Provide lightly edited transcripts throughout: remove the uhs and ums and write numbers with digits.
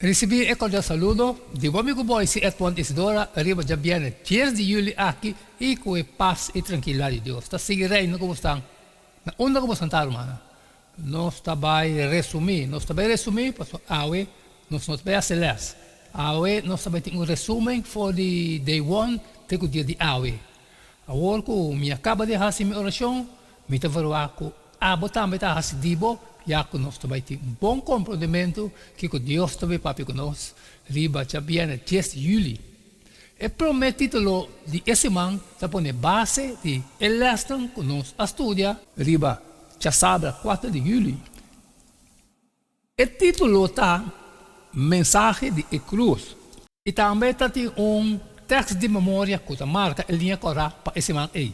Risibí e kordial saludo di bo amigu Boyce Edmond Isidora riba djabièrnè dies di yüli aki i ku e pas i trankilidat di Dios ta sigui reina ku bo stan na unda ku bo stan ta rumannan. Nos ta bai resumí, nos ta bai resumí pasobra awe nos no ta bai hasi lès. Awe nos ta bai tin un resumen for di day one te ku dia di awe. Awor ku mi a kaba di hasi mi orashon, mi ta verwagt ku abo tambe ta hasi di bo, ya ku nos ta bai tin un bon komprondementu kiko Dios ta bai papia ku nos riba djabièrnè dies di yüli. E promé título di e siman ta pone base di e lèsnan ku nos a studia riba djasabra kuater di yüli. E título ta Mensahe di e Krus. I tambe ta tin un tèks di memoria ku ta marka e liña kòrá pa e siman ei.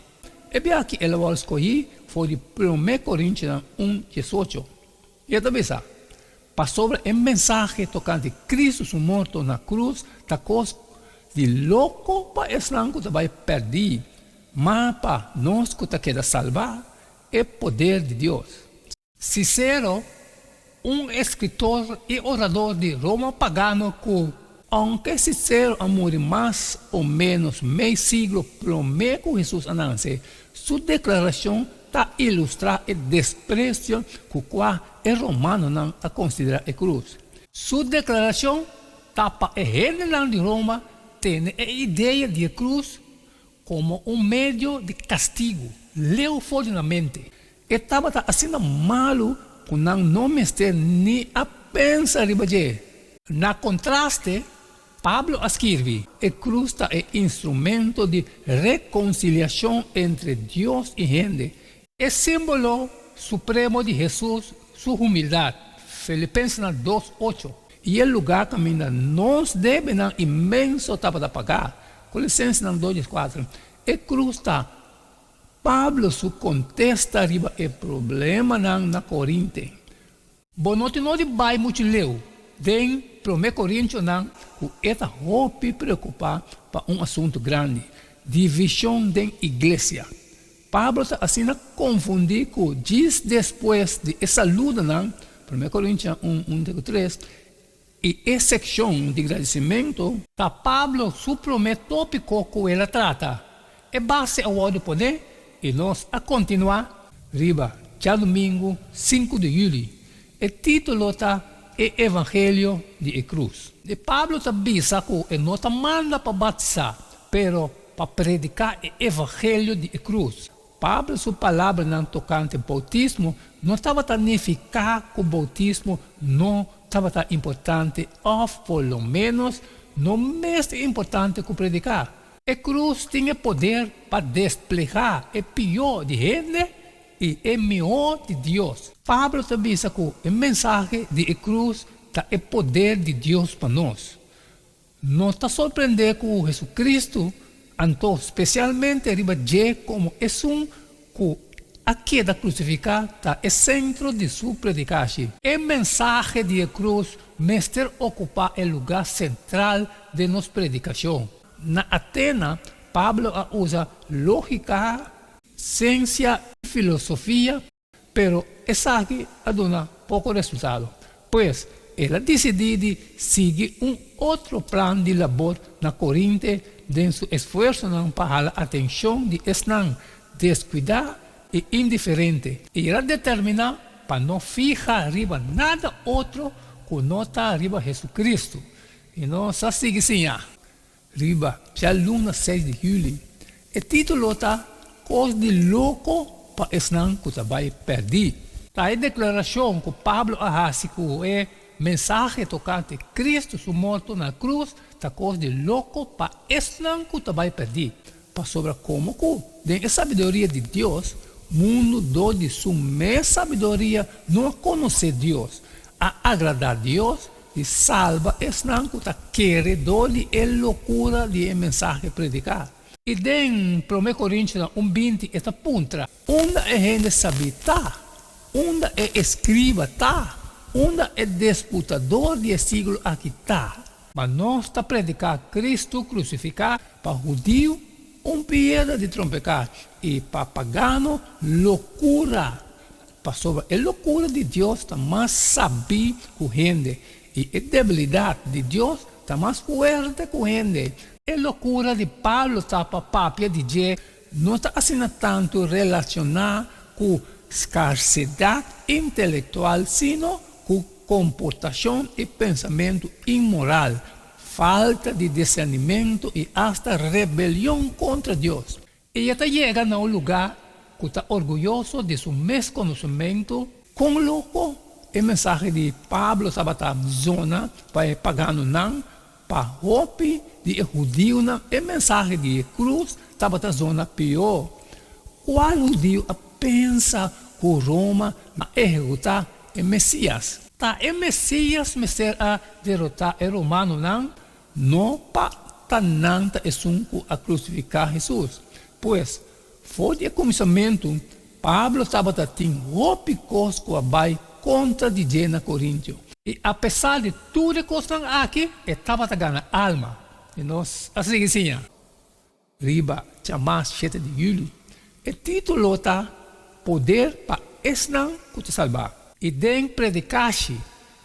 E bia aki el a wòrdu skohí for di Promé Korintionan un diesocho. I e ta bisa, Pasobra e mensahe tokante Kristu su morto na krus ta kos di loko pa esnan ku ta bai pèrdí, ma pa nos ku ta keda salbá, e poder di Dios. Cicero, un escritor i orador di Roma pagano cu. Aunke Cicero a muri mas o ménos mei siglo promé cu Jesus a nace, su declaracion ta ilustrá e desprecio cu cua e romanonan a considerá e cruz. Su declaracion ta pa e hendenan di Roma tene e idea di e cruz como un medio di castigo leu for di nan mente. E tabata asina malu ku nan no mester ni a pensa riba dje. Na kontraste, Pablo a skirbi. E krus ta e instrumento di rekonsiliashon entre Dios i hende, e símbolo supremo di Hesus su humildat, Filipensenan dos, ocho, i e lugá kaminda nos debenan inmenso tabata pagá, Kolosensenan dos, dieskuater. E krus ta Pablo su kontesta riba e problemanan na Korinte. Bo no tin nodi bai muchu leu den Promé Korintionan ku e ta hopi preokupá pa un asuntu grandi, divishon den iglesia. Pablo ta asina konfundí ku djis despues di e saludonan, Promé Korintionan un, un te ku tres, i e sekshon di gradisimentu, Ta Pablo su promé tópiko ku el a trata. E base a wòrdu poné i nos a kontinuá riba djadumingu sinku di yüli. E título ta E Evangelio di e Krus. E Pablo ta bisa ku e no ta manda pa batisá, pero pa prediká e Evangelio di e Krus. Pablo su palabranan tokante boutismo no tabata nifiká ku boutismo no tabata importante òf por lo ménos no mes importante ku prediká. E krus tin e poder pa desplegá e pió di hende i e mihó di Dios. Pablo ta bisa ku e mensahe di e krus ta e poder di Dios pa nos. No ta sorprendé ku Hesukristu, anto spesialmente riba dje komo esun ku a keda krusifiká, ta e sentro di su predikashi. E mensahe di e krus mester okupá e lugá sentral den nos predikashon. Na Atena, Pablo a usa lógika, siensia i filosofia. Pero esaki a duna poko resultado. Pues, el a disidí di sigui un otro plan di labor na Korinte den su esfuersonan pa hala atenshon di esnan deskuidá i indiferente, i el a determiná pa no fiha riba nada otro ku no ta riba Hesukristu. I nos a sigui siña. Riba djaluna seis di juli. E título ta Kos di loko pa esnan ku ta bai pèrdí. Ta e deklarashon ku Pablo a hasi ku e mensahe tokante Kristu su morto na krus ta kos di loko pa esnan ku ta bai pèrdí. Pasobra komo ku den e sabiduria di Dios, mundu dor di su mes sabiduria no a konosé Dios, a agradá Dios di salba esnan ku ta kere dor di e lokura di e mensahe prediká. I den Promé Korintionan un binti e ta puntra. Unda e hende sabí ta? Unda e eskriba ta? Unda e disputador di e siglo aki ta? Ma nos ta prediká Kristu krusifiká, pa hudiu un piedra di trompeká i pa pagano lokura. Pasobra e lokura di Dios ta mas sabí ku hende, I e debilidat di Dios ta mas fuerte ku hende. E lokura di Pablo ta pa papia di dje no ta asina tantu relashoná ku skarsedat intelektual sino ku komportashon i pensamentu inmoral, falta di disernimentu i asta rebelion kontra Dios. I e ta yega na un lugá ku ta orguyoso di su mes konosementu. Kon loko e mensahe di Pablo tabata zona pa e paganonan, pa hopi di e hudiunan e mensahe di e krus tabata zona pió. Kual hudiu a pensa ku Roma a ehekutá e Mesias? Ta e Mesias mester a derotá e romanonan? No pa ta nan ta esun ku a krusifiká Hesus. Pues, for di e kuminsamentu, Pablo tabata tin hopi kos ku a bai kontra di dje na Korintio. I apesar di tur e kosnan aki, e tabata gana alma. I nos a sigui siña. Riba djamas shete di yüli. E título ta Poder pa esnan ku ta salbá. I den predikashi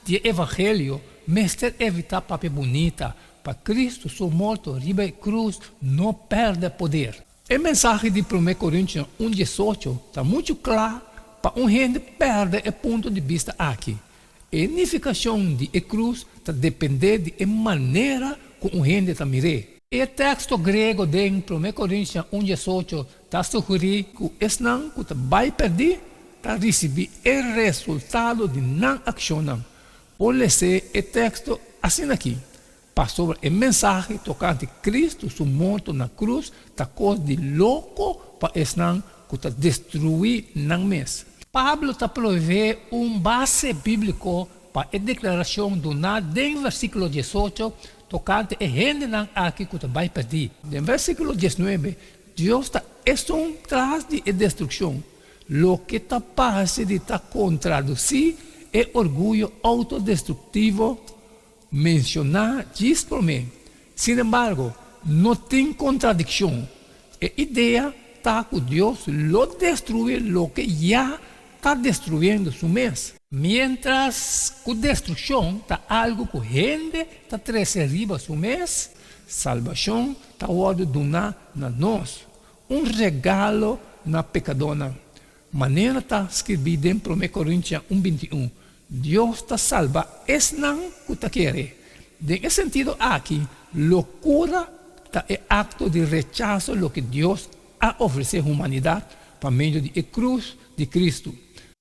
di e evangelio mester evitá papia bunita pa Kristu su morto riba e krus no pèrdè poder. E mensahe di Promé Korintionan un diesocho ta muchu kla pa un hende pèrdè e punto di bista aki. E nifikashon di e krus ta dependé di e manera ku un hende ta mir'é. E teksto griego den Promé Korintian un diesocho ta sugerí ku esnan ku ta bai pèrdí ta risibí e resultado di nan akshonnan. Por les'é e teksto asin'akí, Pasobra e mensahe tokante Kristu su morto na krus ta kos di loko pa esnan ku ta destruí nan mes. Pablo ta proveé un base bíbliko pa e deklarashon duná den versíkulo diesocho tokante e hendenan aki ku ta bai pèrdí. Den versíkulo diesnuebe, Dios ta esun tras di e destrukshon, loke ta parse di ta kontradusí e orguyo outodestruktivo menshoná djis promé. Sin embargo, no tin kontradikshon. E idea ta ku Dios lo destruí loke ya ta destruyendo su mes. Miéntras ku destrukshon ta algu ku hende ta trese riba su mes, salbashon ta wòrdu duná na nos, un regalo na pekadónan. Manera ta skirbí den Promé Korintian un 21, Dios ta salba esnan ku ta kere. Den e sentido aki, lokura ta e akto di rechaso loke Dios a ofresé humanidat pa medio di e krus di Kristu.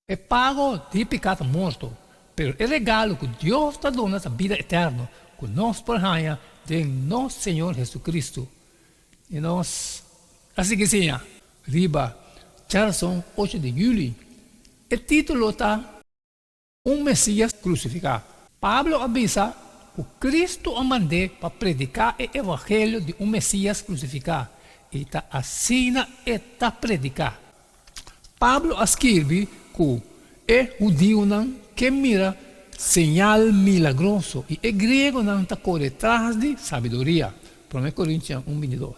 E pago di piká ta morto, pero e regalo ku Dios ta duna ta bida eterno ku nos por haña den nos Señor Hesukristu. I nos a sigui siña. Riba djarason ocho di yüli, e título ta Un Mesías Krusifiká. Pablo a bisa ku Kristu a mand'é pa prediká e evangelio di un Mesías krusifiká, i ta asina e ta prediká. Pablo a skirbi ku e hudiunan ke mira señal milagroso i e griegonan ta kore tras di sabiduria, Promé Korintian un bintidos.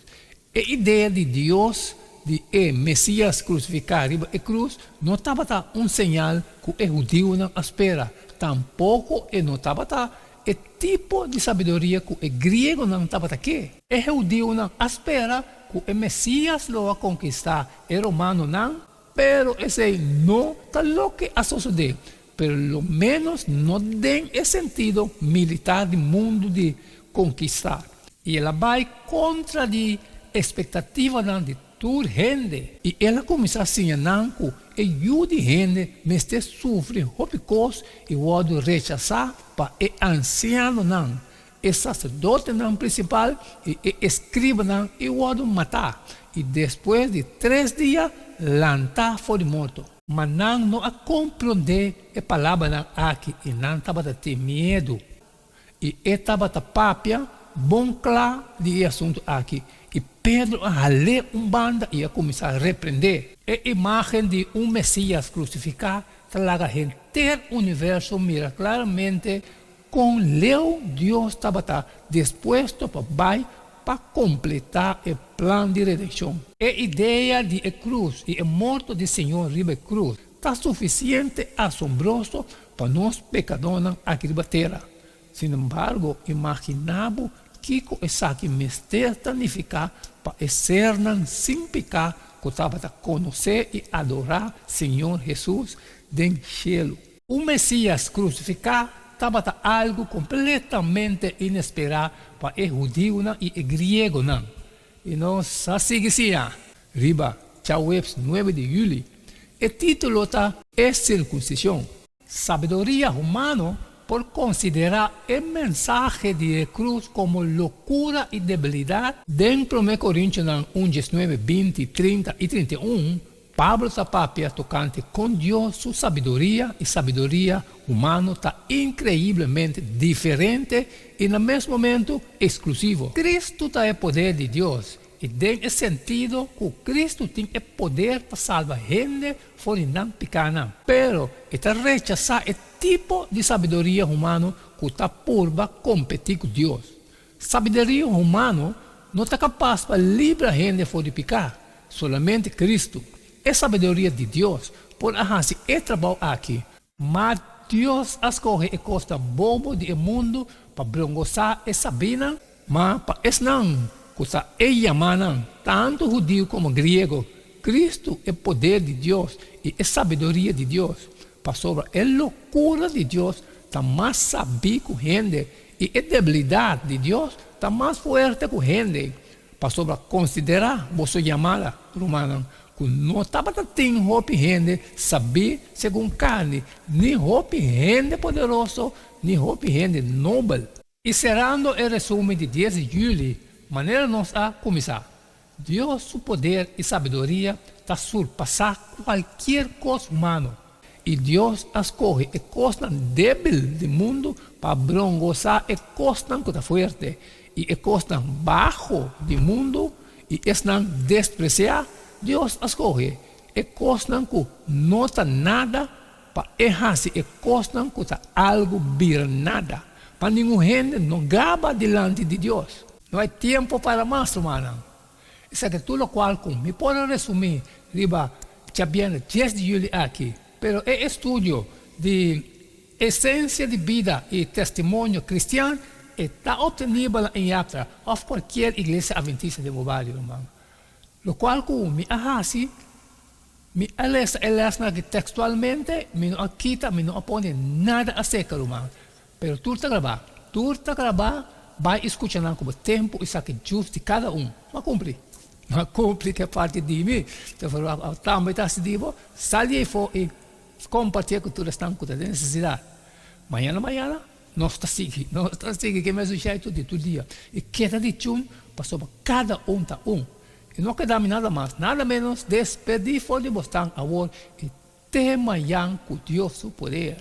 E idea di Dios di e Mesias krusifiká riba e krus no tabata un señal ku e hudiunan a spera, tampoko e no tabata e tipo di sabiduria ku e griegonan tabata ke. E hudiunan a spera ku e Mesias lo a konkistá e romanonan, pero esei no ta loke a sosodé, pero lo ménos no den e sentido militar di mundu di konkistá. I el a bai kontra di espektativanan di tur hende. I el a kuminsá siña nan ku e Yu di hende mester sufri hopi kos i wòrdu rechasá pa e ansianonan, e saserdotenan prinsipal i e eskribanan i wòrdu matá, i despues di tres dia lantá for di morto. Ma nan no a komprondé e palabranan aki i nan tabata tin miedu. I e tabata papia bon kla di e asuntu aki, i Pedro a hal'é un banda i a kuminsá reprendé. E imágen di un Mesías krusifiká ta laga henter universo mira klaramente kon leu Dios tabata dispuesto pa bai pa kompletá e plan di redenshon. E idea di e krus i e morto di Señor riba e krus ta sufisiente asombroso pa nos pekadónan aki riba tera. Sinembargo, imaginá bo kiko esaki mester ta nifiká pa e sernan sin piká ku tabata konosé i adorá Señor Hesus den shelu. Un Mesías krusifiká tabata algu kompletamente inesperá pa e hudiunan i e griegonan. I nos a sigui siña riba djaweps nuebe di yüli. E título ta E Sirkunsishon. Sabiduria humano por konsiderá e mensahe di e krus komo lokura i debilidat. Den Promé Korintionan un diesnuebe, 20, 30 i 31, Pablo ta papia tokante kon Dios su sabiduria i sabiduria humano ta inkreiblemente diferente i na mes momentu eksklusivo. Kristu ta e poder di Dios, i den e sentido ku Kristu tin e poder pa salba hende for di nan pikánan. Pero e ta rechasá e tipo di sabiduria humano ku ta purba kompetí ku Dios. Sabiduria humano no ta kapas pa libra hende for di piká. Solamente Kristu, e sabiduria di Dios, por a hasi e trabou aki. Ma Dios a skohe e kosnan bobo di e mundu pa brongosá e sabínan. Ma pa esnan ku ta e yamánan, tantu hudiu komo griego, Kristu e poder di Dios i e sabiduria di Dios, pasobra e lokura di Dios ta mas sabí ku hende i e debilidat di Dios ta mas fuerte ku hende. Pasobra konsiderá boso yamada, rumannan, ku no tabata tin hopi hende sabí segun karni, ni hopi hende poderoso, ni hopi hende nobel. I serando e resumen di dies di juli, manera nos a kuminsá, Dios su poder i sabiduria ta surpasá kualkier kos humano. I Dios a skohe e kosnan débil di mundu pa brongosá e kosnan ku ta fuerte, i e kosnan baho di mundu i esnan despresiá, Dios a skohe e kosnan ku no ta nada pa e hasi e kosnan ku ta algu bira nada, pa ningun hende no gaba dilanti di Dios. No hay tiempo para mas, rumannan. Esaki tur lokual ku mi por a resumí riba djabièrnè dies di yüli aki, pero e estudio di Esensia di Bida i Testimonio Kristian e ta optenibel na Iaptra òf kualkier iglesia adventista den bo bario, ruman. Lokual ku mi a hasi, Mi a lesa e lèsnan aki tekstualmente, mi no a kita, mi no a pone nada aserka, ruman. Pero tur ta grabá. Tur ta grabá, bai i skucha nan ku bo tempu i saki djus di kada un. M'a kumpli. M'a kumpli ku e parti di mi. Te ferwagt abo tambe ta hasi di bo. Sali eifó i kompartié ku tur esnan ku ta den nesesidat. Mañana mañana nos ta sigui. Nos ta sigui ku e mesun sheitu di tur dia. I keda di chun pasobra kada un ta un. I no keda mi nada mas, nada menos, despedí for di bosnan awor i te mañan ku Dios su poder.